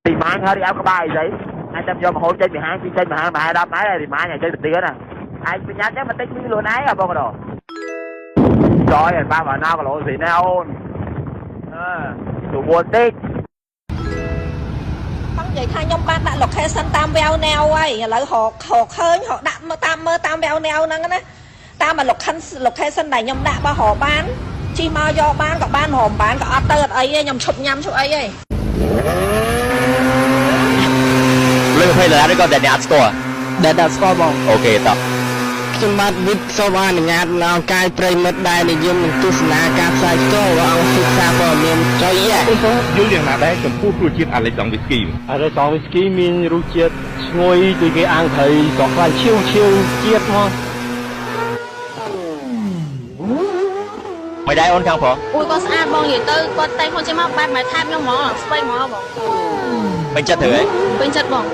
រីម៉ាញហើយរីអោក្បាលអីស្អីអាចតែយកមហូបចេញពីហាងពីចេញមហាមហា10ម៉ែរីម៉ាញឲ្យចេញទៅទៀតណាឯងប្រញាប់ចឹងបន្តិចមីខ្លួនឯងបងកដោចយឲ្យប៉ះបើណៅគីឡូស្រីណែអូនអឺទូបួនតិច បងនិយាយថាខ្ញុំបានដាក់ location តាមវែវណែវហើយឥឡូវរករកឃើញរកដាក់មកតាមមើលតាមវែវណែវហ្នឹងណាតាម location ដែលខ្ញុំដាក់បើរកបានជិះមកយកបានក៏បានរកមិនបានក៏អត់ទៅអត់អីទេខ្ញុំឈប់ញ៉ាំឈប់អីទេ លើ20ដុល្លារឬក៏តែអ្នកអត់ស្គាល់ ដែលដាក់ស្គាល់បង អូខេតោះ ខ្ញុំបាទវិទ្យសូមអនុញ្ញាតដល់កាយប្រិមិត្តដែលនិយមនឹងទស្សនាការផ្សាយផ្ទាល់របស់អង្គសិក្សាព័ត៌មានចុយ យល់យ៉ាងណាដែរចំពោះរសជាតិអាឡិចសង់វីស្គី អាឡិចសង់វីស្គីមានរសជាតិឈ្ងុយដូចគេអាំងត្រីស្រស់ខ្លាញ់ឈៀវឈៀវជាតិមក មិនដែរអូនខាងប្រុស អូយគាត់ស្អាតបងនិយាយទៅគាត់តែងខ្លួនចេញមកបែបម៉ែថែបខ្ញុំហ្មងស្វ័យហ្មងបង ពេញចិត្តត្រូវហី ពេញចិត្តបង